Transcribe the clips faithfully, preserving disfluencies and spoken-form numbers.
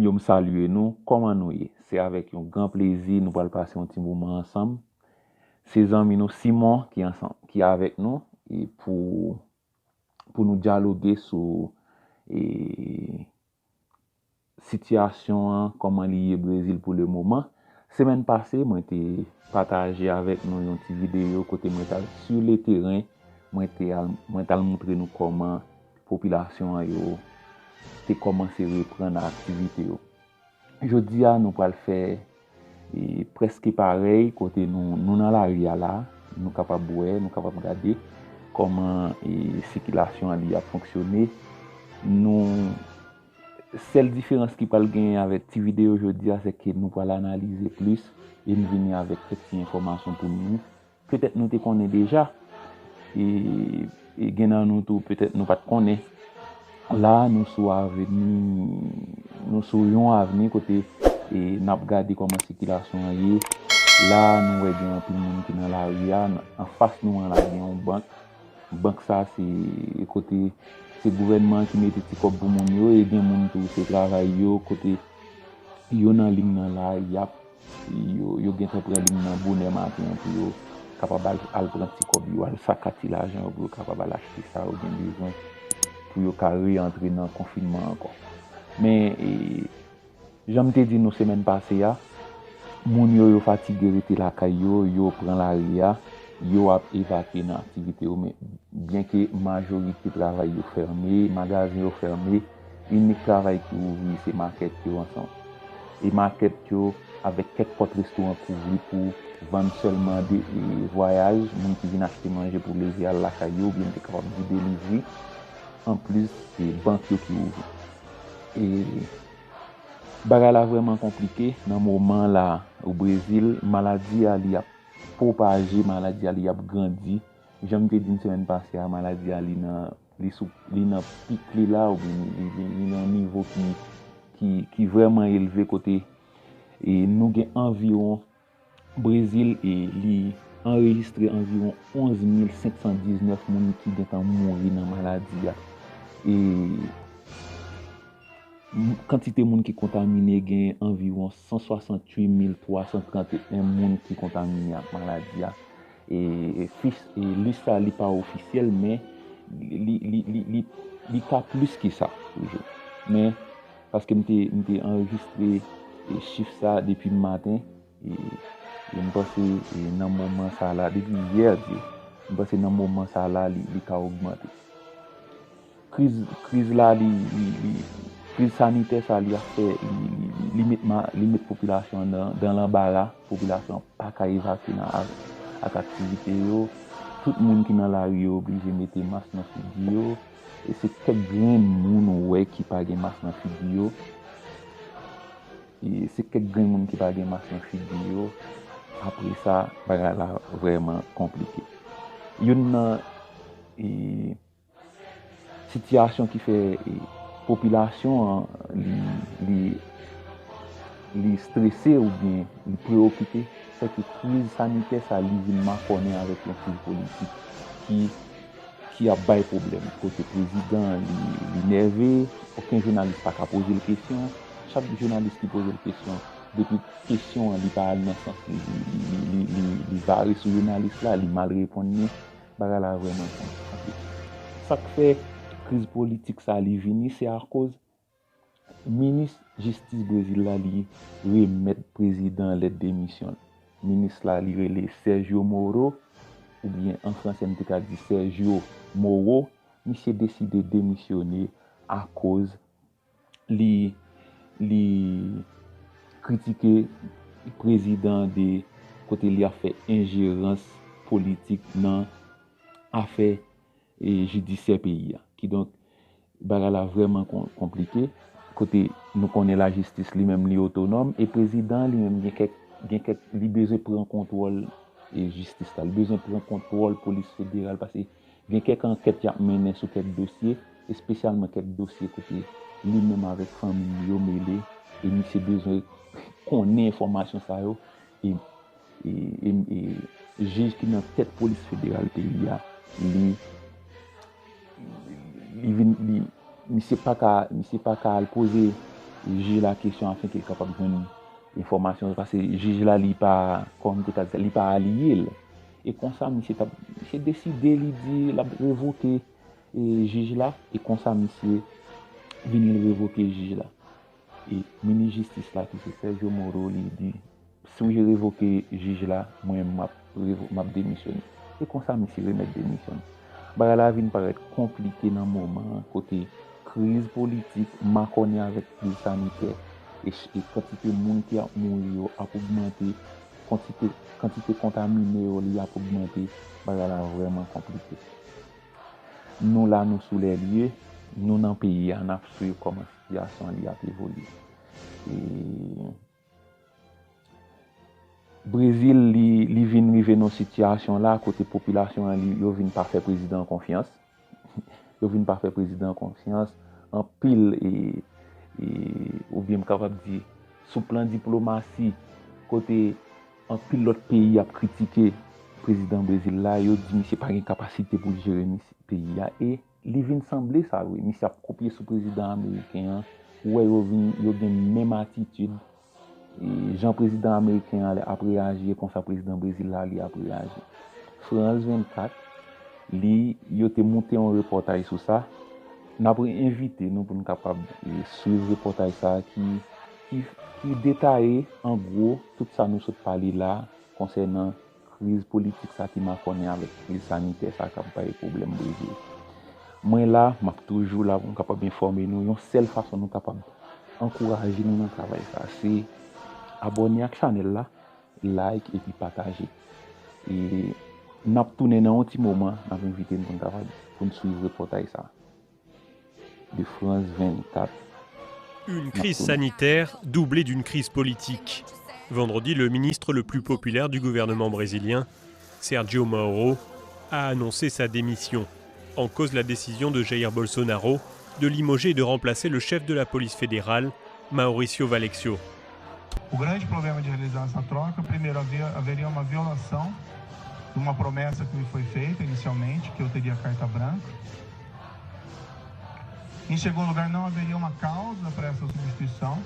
Yo, m salye nou. Kòman nou ye? Se avèk yon gran plezi nou pral pase yon ti moman ansanm. Se zanmi nou Simon ki ansanm, ki avèk nou e pou, pou nou dyaloge sou e, sitiyasyon an, kòman li ye Brezil pou le moman. Semèn pase, mwen te pataje avèk nou yon ti videyo kote mwen t al sur le terrain, mwen te al, mwen t al montre nou kòman popilasyon an yo te kòmanse reprann aktivite yo. Jodi a, nou pral fè e, prèske parèy kote nou, nou nan lari a la, nou kapab wè, nou kapab gade kòman e, sikilasyon an li ap fonksyone. Nou, sèl diferans ki pral genyen avèk ti videyo jodi a, se ke nou pral analize plis e m vini avèk kèk ti enfòmasyon pou nou. Petèt nou te konnen deja, e, e gen nan nou tou, petèt nou pa t konnen. La, nou sou avni, nou sou yon avni kote e, n ap gade kòman sikilasyon an ye. La, nou wè gen anpil moun ki nan lari a. Anfas nou an la, gen yon bank. Bank sa, se kote se gouvènman an ki mete ti kòb pou moun yo, e gen moun tou, se travay yo, kote yo nan liy nan la, y ap, yo, yo gentan pran liy nan bonè maten an pou yo kapab al, al pran ti kòb yo, al saka ti lajan yo pou yo kapab al achte sa yo gen bezwen pou yo ka reyantre nan konfinman ankò. Men, e, jan m te di nou semèn pase a, moun yo, yo fatige rete lakay yo, yo pran lari a, yo ap evakye nan aktivite yo, men byenke majorite travay yo fèmen, magazen yo fèmen, inik travay ki ouvri se makèt yo ansanm. E makèt yo avèk kèk pòt restoran k ouvri pou vann sèlman de, e, vwayaj, moun ki vin achte manje pou leve al lakay yo, oubyen te kapab di delivri, anplis, e, bank yo ki ouvri. E bagay la vrèman konplike nan moman la o Brezil, maladi a li ap pwopaje, maladi a li ap grandi. Jan m te di n semèn pase a, maladi a li nan, li sou, li nan pik li la, oubyen li, li, li nan nivo ki, ki, ki vrèman elve kote e nou gen anviwon Brezil e li anrejistre anviwon onz mil senk san diznèf moun ki gentan mouri nan maladi a. E m- kantite moun ki kontamine gen anviwon san swasanntuit mil twa san trannteyen moun ki kontamine ak maladi a. E, e fich, e lis sa li pa ofisyèl, men li, li, li, li, li ka plis ke sa toujou. Men, paske m te, m te anrejistre e chif sa depi maten, e, e m panse e nan moman sa la, depi yè di, m panse nan moman sa la, li, li ka ogmante. Kriz, kriz la, li, li, li, kriz sanitè sa, li ap fè, li, li, li, li met, ma- li met popilasyon an nan, dan lanbara. Popilasyon an pa ka evakye nan ak, ak aktivite yo. Tout moun ki nan lari yo oblije mete mas nan figi yo. E se kèk grenn moun ou wè ki pa gen mas nan figi yo. E se kèk grenn moun ki pa gen mas nan figi yo. Apre sa, bagay la vrèman konplike. Youn nan e, sitiyasyon ki fè e, popilasyon an li, li, li strese oubyen li preokipe, se ke kriz sanitè sa li vin makònen avèk yon kriz politik ki, ki ap bay pwoblèm. Kote prezidan an li, li nève, okenn jounalis pa ka poze l kesyon. Chak jounalis ki poze l kesyon, depi kesyon an li pa al nan sans li, li, li, li, li, li vare sou jounalis la, li mal reponn li. Bagay la vrèman konplike. Sa k fè kriz politik sa li vini, se akoz minis jistis Brezil la li remèt prezidan an lèt demisyon l. Minis la li rele Sergio Moro, oubyen an fransè m te ka di Sergio Moro. Misye deside demisyone akoz li, li kritike prezidan de kote li ap fè enjerans politik nan afè e, jidisyè peyi a. Kidonk, bagay la vrèman kon- konplike. Kote nou konnen lajistis li menm li otonòm, e prezidan an li menm gen kèk, gen kèk, li bezwen pran kontwòl e jistis la. Li bezwen pran kontwòl polis federal, paske gen kèk ankèt y ap mennen sou kèk dosye, espesyalman kèk dosye kote li menm avèk fanmi li yo mele, e misye bezwen konnen enfòmasyon sa yo, e, e, e, e jij ki nan tèt polis federal peyi a, li, li vin, li, misye pa ka, misye pa ka al poze jij la kesyon afenke l kapab jwenn enfòmasyon, paske jij la, li pa, kòman m te ka di sa, li pa aliye l. E konsa, misye t ap, misye deside, li di l ap revoke, e, jij la, e konsa, misye vini, l revoke jij la. E minis jistis la, ki se Sergio Moro, li di, "Si w revoke jij la, mwen, m ap revo-, m ap demisyone." E konsa, misye remèt demisyon l. Bagay la vin parèt konplike nan moman an, kote kriz politik makònen avèk kriz sanitè, e ch-, e kantite moun ki ap mouri yo ap ogmante, kantite, kantite kontamine yo, li ap ogmante, bagay la vrèman konplike. Nou la, nou sou lè lye, nou nan peyi a, n ap swiv kòman sitiyasyon an li ap evolye. E Brezil, li, li vin rive nan sitiyasyon la kote popilasyon an, li, yo vin pa fè prezidan an konfyans. Yo vin pa fè prezidan an konfyans. Anpil, e, e, oubyen m kapab di, sou plan diplomasi, kote anpil lòt peyi ap kritike prezidan Brezil la, yo di misye pa gen kapasite pou l jere misye, peyi a. E li vin sanble sa vre. Misye ap kopye sou prezidan ameriken an. Ou wè yo vin, yo gen menm atitid. E jan prezidan ameriken an ap reyaji, e konsa prezidan Brezil la, li ap reyaji. France vennkat, li, yo te moute yon repòtaj sou sa. N ap envite nou pou n kapab, e, swiv repòtaj sa a ki, ki, ki detaye, an gwo, tout sa nou sot pale la konsènan kriz politik sa ki makònen avèk kriz sanitè sa k ap bay pwoblèm Brezil. Mwen la, m ap toujou la pou m kapab enfòme nou. Yon sèl fason nou kapab ankouraje nou nan travay sa, se abòne ak chanèl la, like epi pataje. E n ap tounen nan yon ti moman, n ap envite n pou n kapab, pou n swiv repòtaj sa. De France vennkat. Une crise sanitaire doublée d'une crise politique. Vendredi, le ministre le plus populaire du gouvernement brésilien, Sergio Mauro, a annoncé sa démission. En cause, la décision de Jair Bolsonaro de limoger et de remplacer le chef de la police fédérale, Maurício Valeixo. O grande problema de realizar essa troca, primeiro, havia, haveria uma violação de uma promessa que me foi feita inicialmente, que eu teria carta branca. Em segundo lugar, não haveria uma causa para essa substituição.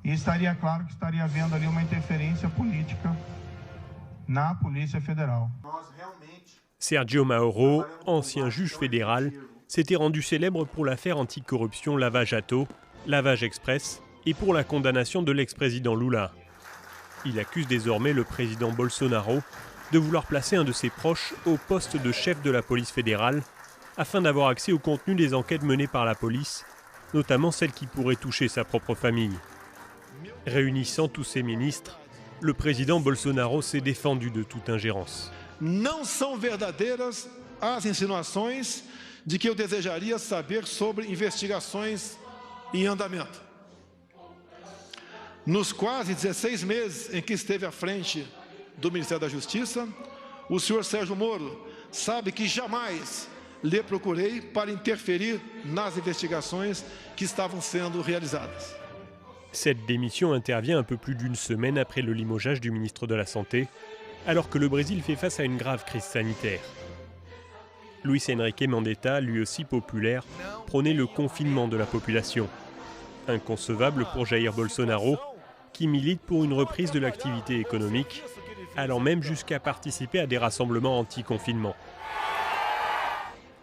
E estaria claro que estaria havendo ali uma interferência política na Polícia Federal. Nós realmente Sergio Mauro, ancien juge fédéral, s'était rendu célèbre pour l'affaire anticorruption Lava Jato, Lavage Express, et pour la condamnation de l'ex-président Lula. Il accuse désormais le président Bolsonaro de vouloir placer un de ses proches au poste de chef de la police fédérale afin d'avoir accès au contenu des enquêtes menées par la police, notamment celles qui pourraient toucher sa propre famille. Réunissant tous ses ministres, le président Bolsonaro s'est défendu de toute ingérence. Não são verdadeiras as insinuações de que eu desejaria saber sobre investigações em andamento. Nos quase dezesseis meses em que esteve à frente do Ministério da Justiça, o senhor Sérgio Moro sabe que jamais lhe procurei para interferir nas investigações que estavam sendo realizadas. Cette démission intervient un peu plus d'une semaine après le limogeage du ministre de la Santé, alors que le Brésil fait face à une grave crise sanitaire. Luis Henrique Mandetta, lui aussi populaire, prônait le confinement de la population. Inconcevable pour Jair Bolsonaro, qui milite pour une reprise de l'activité économique, allant même jusqu'à participer à des rassemblements anti-confinement.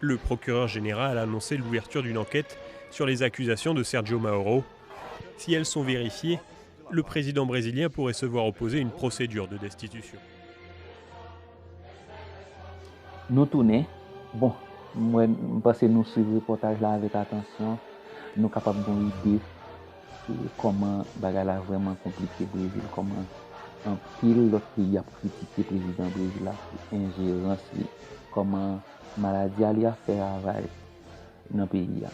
Le procureur général a annoncé l'ouverture d'une enquête sur les accusations de Sergio Mauro. Si elles sont vérifiées, le président brésilien pourrait se voir opposer une procédure de destitution. Nou tounen. Bon, mwen, m panse nou swiv repòtaj la avèk atansyon. Nou kapab gen yon ide kòman bagay la vrèman konplike Brezil, kòman anpil lòt peyi ap kritike prezidan Brezil la pou enjerans li, kòman maladi a li ap fè ravaj nan peyi a.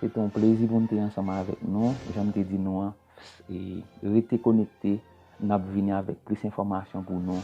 Se te yon plezi pou n te ansanm avèk nou, jan m te di nou an, e rete konekte, n ap vini avèk plis enfòmasyon pou nou